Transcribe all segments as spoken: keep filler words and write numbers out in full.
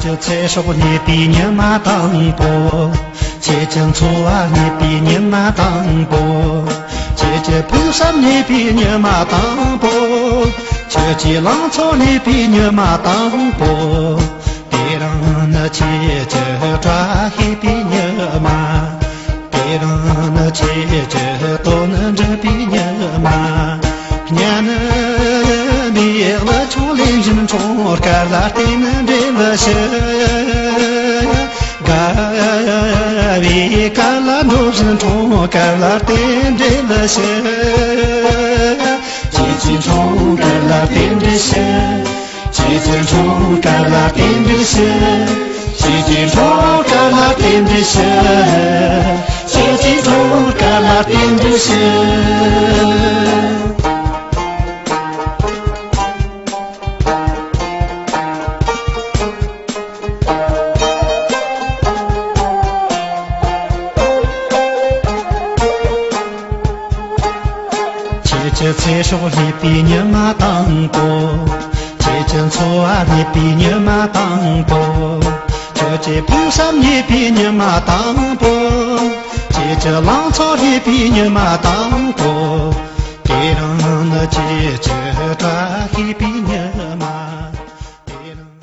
ཁྱེད་ཀྱི་ཚེ་སྲོག་རྙེད་པའི་ཉི་མ་དང་པོ། ཁྱེད་ཀྱི་འཚོ་བ་རྙེད་པའི་ཉི་མ་དང་པོ། ཁྱེད་ཀྱི་ཕུགས་བསམ་རྙེད་པའི་ཉི་མ་དང་པོ། ཁྱེད་ཀྱི་ལང་ཚོ་རྙེད་པའི་ཉི་མ་དང་པོ། དེ་རིང་ནི་ཁྱེད་ཀྱི་བཀྲ་ཤིས་པའི་ཉི་མ། དེ་རིང་ནི་ཁྱེད་ཀྱི་དོན་འགྲུབ་པའི་ཉི་མ། གཉའ་ནི་མེ་ལ་ཆུང་ལེན་བཞིན་འཁྲུངས། སྐར་ལ་བརྟེན་ནས་འབྲེལ་ཞུ། དགའ་བའི་སྐར་ལ་འགྲོ་བཞིན་འཁྲུངས། སྐར་ལ་བརྟེན་འབྲེལ་ཞུ། ཁྱེད་ཀྱི་འཁྲུངས་སྐར་ལ་རྟེན་འབྲེལ་ཞུ། ཁྱེད་ཀྱི་འཁྲུངས་སྐར་ལ་རྟེན་འབྲེལ་ཞུ། ཁྱེད་ཀྱི་འཁྲུངས་སྐར་ལ་རྟེན་འབྲེལ་ཞུ། ཁྱེད་ཀྱི་འཁྲུངས་སྐར་ལ་རྟེན་འབྲེལ་ཞུ། ཁྱེད་ཀྱི་ཚེ་སྲོག་རྙེད་པའི་ཉི་མ་དང་པོ། ཁྱེད་ཀྱི་འཚོ་བ་རྙེད་པའི་ཉི་མ་དང་པོ། ཁྱེད་ཀྱི་ཕུགས་བསམ་རྙེད་པའི་ཉི་མ་དང་པོ། ཁྱེད་ཀྱི་ལང་ཚོ་རྙེད་པའི་ཉི་མ་དང་པོ། དེ་རིང་ནི་ཁྱེད་ཀྱི་བཀྲ་ཤིས་པའི་ཉི་མ། དེ་རིང་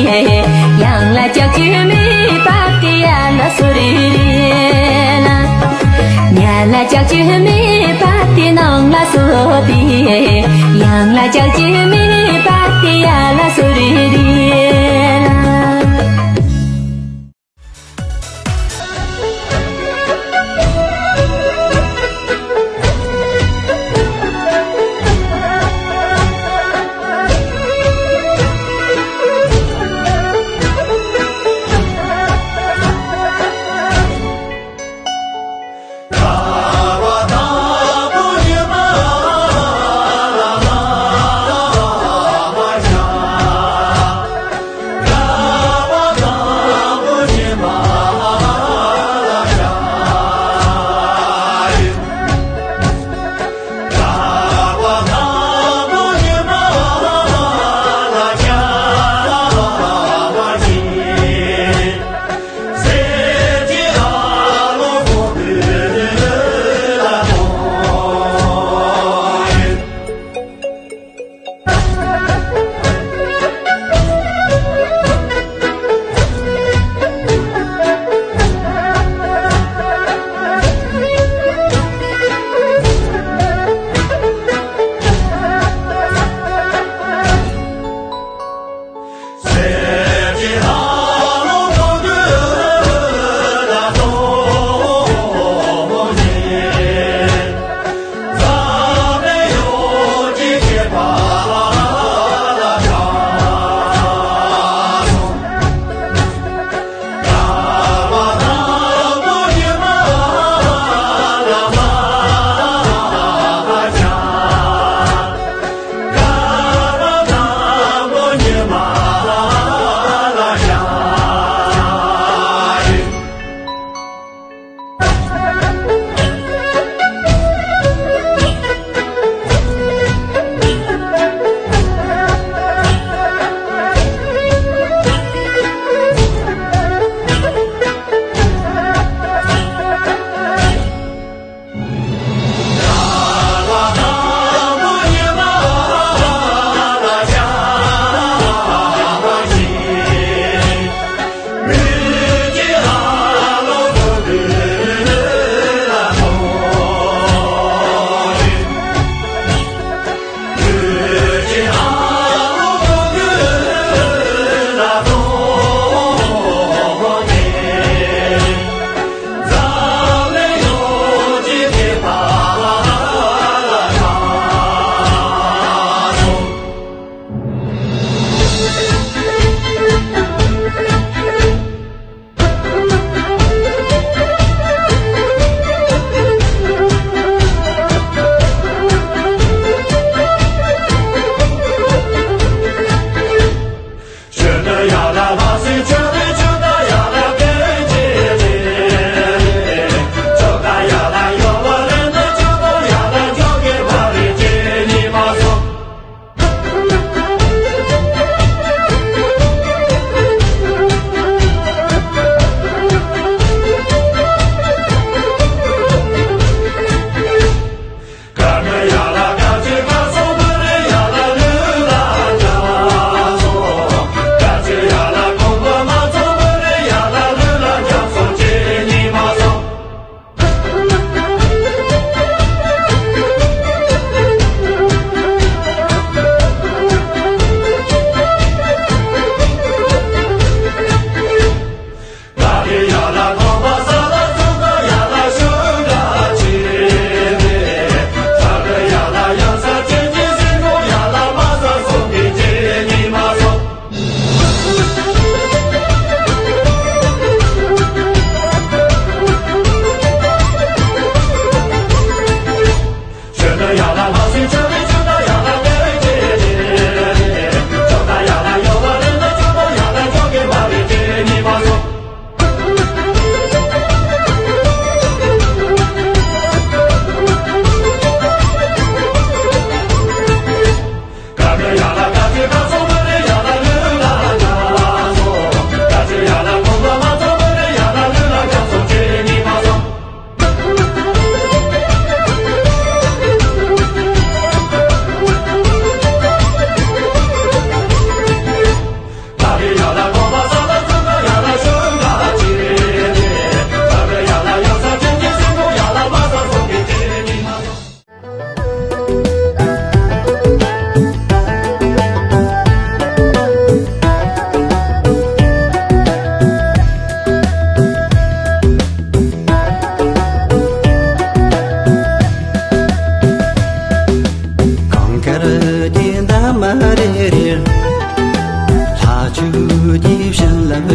ཡང་ལ་ལྕགས་ཀྱུ་མེ་སྤར་ཏེ་ཡར་ལ་སོ་རེ་རེ་ལ། ཉལ་ལ་ལྕགས་ཀྱུ་མེ་སྤར་ཏེ་ནང་ལ་སོ་ཏེ། ཡང་ལ་ལྕགས་ཀྱུ་མེ་སྤར་ཏེ་ཡར་ལ་སོ་རེ་རེ་ལ།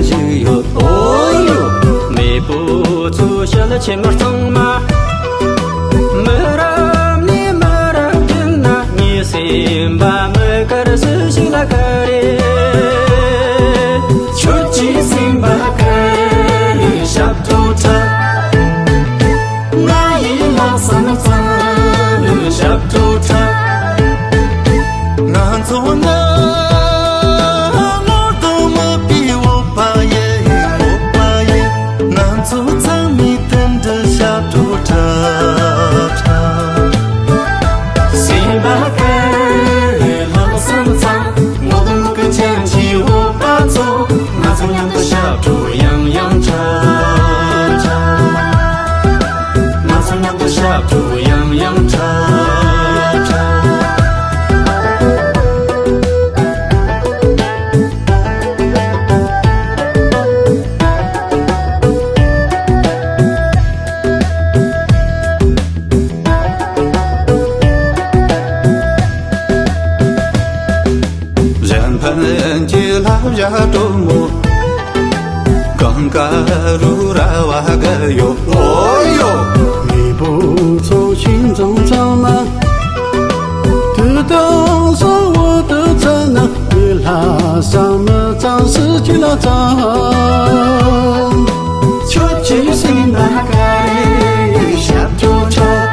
ཞིག་ཡོད། ཨོ་ཡོ། མེས་པོ་ཚོ་ཞལ་ཆེམས་གཙང་མ། མི་རབས་ནས་མི་རབས་བརྒྱུད་ན་ངའི་སེམས་པ་མི་དཀར་སུ་ཞིག་ལ་དཀར་རེད། ཁྱོད་ཀྱི་སེམས་པ་དཀར་རེད་ཞབས་བྲོ་འཁྲབ། ང་ཡི་ལྷག་བསམ་གཙང་རེད་ཞབས་བྲོ་འཁྲབ། ང་ཚོ་ནི་ནོར་དུ་མི་པའི་བོད་པ་ཡིན། བོད་པ་ཡིན། ང་ཚོ་ཚང་མས་མཐུན་སྒྲིལ་ཞབས་བྲོ་འཁྲབ། སེམས་པ་དཀར་ལྷག་བསམ་གཙང་། ངོ་གདོང་མིག་དཀར་སྤྱན་གྱི་བོད་པ་ཚོ། ང་ཚོ་མཉམ་དུ་ཞབས་བྲོ་ཡང་ཡང་འཁྲབ། ང་ཚོ་མཉམ་དུ་ཞབས་བྲོ་ཡང་ཡང་འཁྲབ། གཞན་ཕན་གྱི་བསླབ་བྱ་སྤྲོ་མོ། གང་དགའ་རུ་ར་བ་དགའ་ཡོད། ཨོ་ཡོ། མེས་པོ་ཚོ་ཤིང་ཚང་ཚང་མ། དུས་དང་གསོན་བོ་དུ་ཚ་ན་མི་ལྷ་བསམ་མི་གཙང་སུ་ཅི་ལ་གཙང་། ཁྱོད་ཀྱི་སེམས་ན་ག་རེ་ཞབས་བྲོ་འཁྲབ།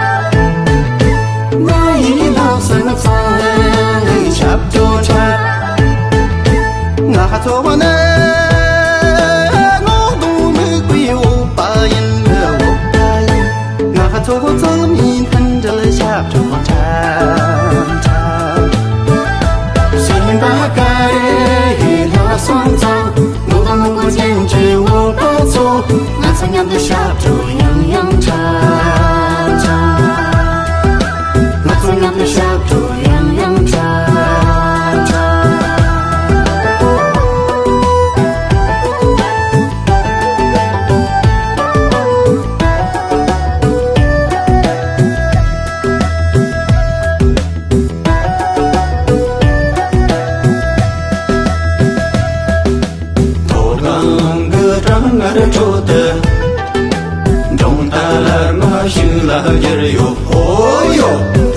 ང་ཡི་ལྷག་བསམ་གཙང་ཞབས་བྲོ་འཁྲབ། ང་ཚོ་ནི་ངོ་གདོང་མིག་པའི་བོད་པ་ཡིན། བོད་པ་ཡིན། ང་ཚོ་ཚང་མས་མཐུན་སྒྲིལ་ཞབས་བྲོ་འཁྲབ། སེམས་པ་དཀར་རེད་ལྷག་བསམ་གཙང་། ངོ་གདོང་མིག་དཀར་སྤྱན་གྱི་བོད་པ་ཚོ། ང་ཚོ་མཉམ་དུ་ཞབས་བྲོ་ཡང་ཡང་འཁྲབ། ང་ཚོ་མཉམ་དུ་ཞབས་བྲོ་ཡང་ཡང་འཁྲབ། མཐོ་སྒང་གི་གྲང་ངར་ཁྲོད་དུ། འབྲོང་རྟ་ལར་མ་ཞིག་ལ་ཡར་ཡོད། ཨོ་ཡོ།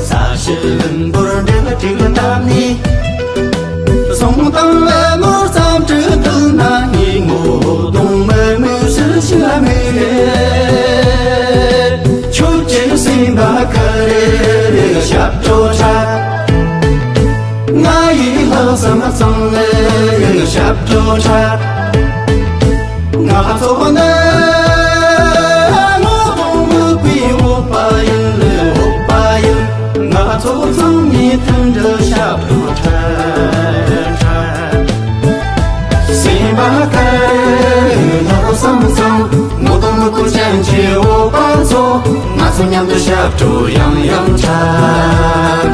ས་གཞི་ལྷུན་པོར་འབྲེལ་འགྲིག་བཏབ་ནས། སོང་དང་ལ་ནོར་ཙམ་དྲི་དུ་ན་ངའི་ངོ་གདོང་མི་མི་ཞིག་ཞིག་ལ་མི་རེད། ཁྱོད་ཀྱི་སེམས་པ་ག་རེ་རེ་ཞབས་བྲོ་འཁྲབ། ང་ཡི་ལྷག་བསམ་གཙང་ལ་ཞབས་བྲོ་འཁྲབ། ང་ཚོ་ནི་ངོ་གདོང་མིག་པའི་བོད་པ་ཡིན། བོད་པ་ཡིན། ང་ཚོ་ཚང་མས་མཐུན་སྒྲིལ་ཞབས་བྲོ་འཁྲབ། སེམས་པ་དཀར་ལྷག་བསམ་གཙང་། ངོ་གདོང་མིག་དཀར་སྤྱན་གྱི་བོད་པ་ཚོ། ང་ཚོ་མཉམ་དུ་ཞབས་བྲོ་ཡང་ཡང་འཁྲབ།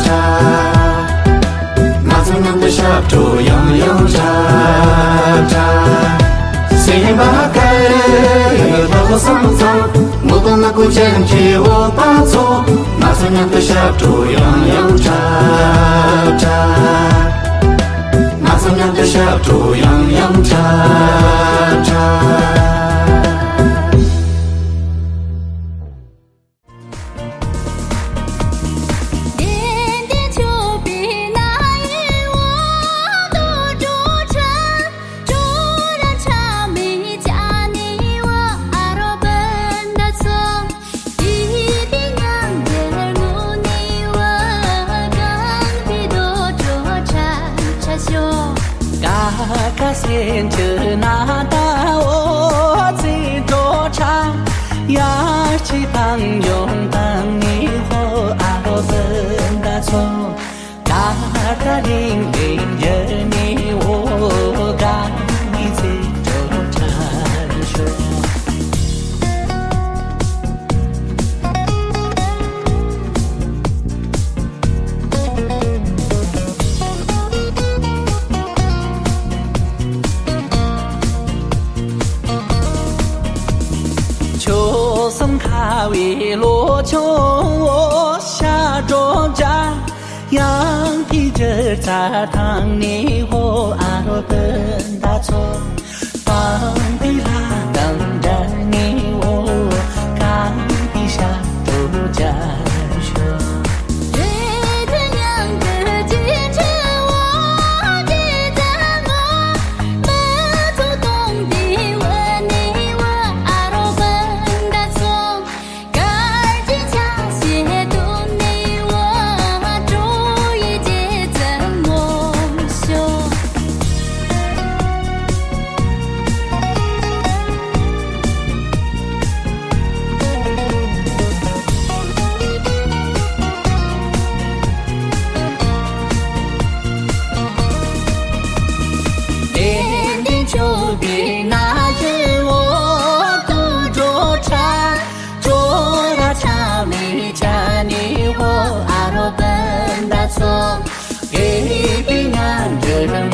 ང་ཚོ་མཉམ་དུ་ཞབས་བྲོ་ཡང་ཡང་འཁྲབ། སེམས་པ་དཀར་ལྷག་བསམ་གཙང་། ངོ་གདོང་མིག་དཀར་སྤྱན་གྱི་བོད་པ་ཚོ། ང་ཚོ་མཉམ་དུ་ཞབས་བྲོ་ཡང་ཡང་འཁྲབ། ང་ཚོ་མཉམ་དུ་ཞབས་བྲོ་ཡང་ཡང་འཁྲབ། ན་ཞི་འོ་ཏུ་ཇོ་ཁྲ་ཇོ་ར་ཁྲ་མི་ཅ་ནི་ཧོ་ཨ་རོ་བན་ད་ཚོ་གེ་པི་ཉན་ཇེ་རན་